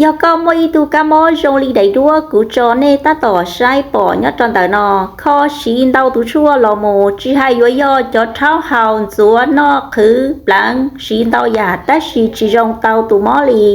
Yog koj muaj ib tug kab mob zoo li daim duab kuv tso nej tab tom saib pom nyob rau ntawm no, kho siv ntau tus tshuaj los mus, tsis hais yuav yog cov rhaub haus, ntxuav, noj, qhwv, pleev, siv ntau yam tab sis tsis zoo tau tus mob li.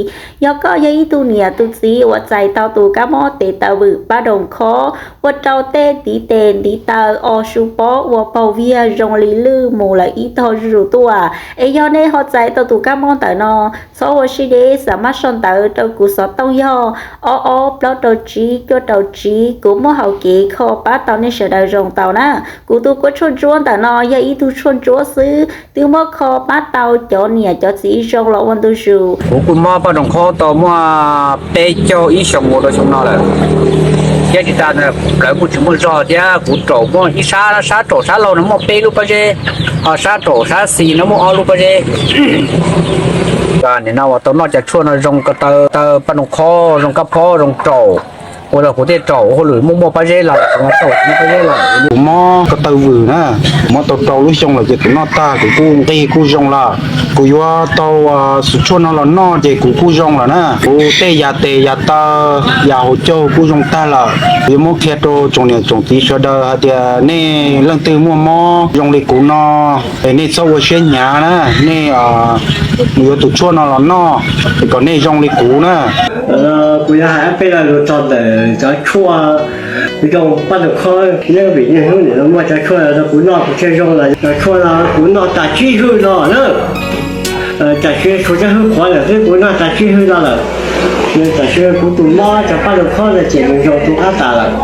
Yog koj yog ib tug niam tus txiv uas txais tau tus kab mob tes taw vwm paj doog khob, ua rau tej ntiv tes ntiv taw, o su pob ua paug viag zoo li lwj mus lawm ib tog zuj zus tuaj, es yog nej ho txais tau tus kab mob ntawm no, txhob ua siab deb, xa maj sau ntawv rau kuv xov tooj yog ob ob plaub rau tsib cuaj rau tsib, kuv muaj hau kev kho pab tau nej sawv daws zoo tau na. Kuv tus kua tshuaj ntsuab ntawm no yog ib tug tshuaj ntsuab xwb, twb muab kho pab tau cov niam cov txiv zoo los ua ntu zus. Kuv kuj mob paj doog khob tau muaj peb caug ib xyoos mus rau xyoo no lawm, thiab tsis tas ntawd plawv kuj tsis muaj zog thiab, kuv raum muaj ib sab, sab raum sab laug no muaj peb lub pob zeb, ho sab raum sab xis no muaj ob lub pob zeb. Nim no uas tau noj cov tshuaj no zoo ko taw, taw paj doog khob, zoo kab phob, zoo raum, ua rau kuv tej raum hauj lwm muaj muaj pob zeb los kuv tau tsis muaj pob zeb lawm. Kuv mob ko taw vwm na, kuv mob tau rau lub xyoo lawm ces kuv noj tag kuv kuj nqig kuj zoo lawm. Kuv yuav tau xov tshuaj no los noj ces kuv kuj zoo lawm na. Kuv tej yam tes yam taw, yam hauv caug kuj zoo tag lawm. Kuv yuav muab qhia rau tsoom niam tsoom txiv sawv daws hais tias nej leej twg muaj mob zoo li kuv no, es nej txhob ua siab hnyav na, nej yuav tus tshuaj no los noj, es kom nej zoo li kuv na. Kuv yuav hais ob peb lo lus txog ntawm cov tshuaj zoo paj doog khob, vim niaj hnub nim no muaj cov tshuaj no kuv noj kuv thiaj zoo lawm. Cov tshuaj no kuv noj tas tsib hwj no na. Tam sim tshuav cov hwj qhuav lawm xwb, kuv noj tas tsib hwj no lawm. Tam sim kuv tus mob cov paj doog khob no ces nws zoo tu qab tas lawm.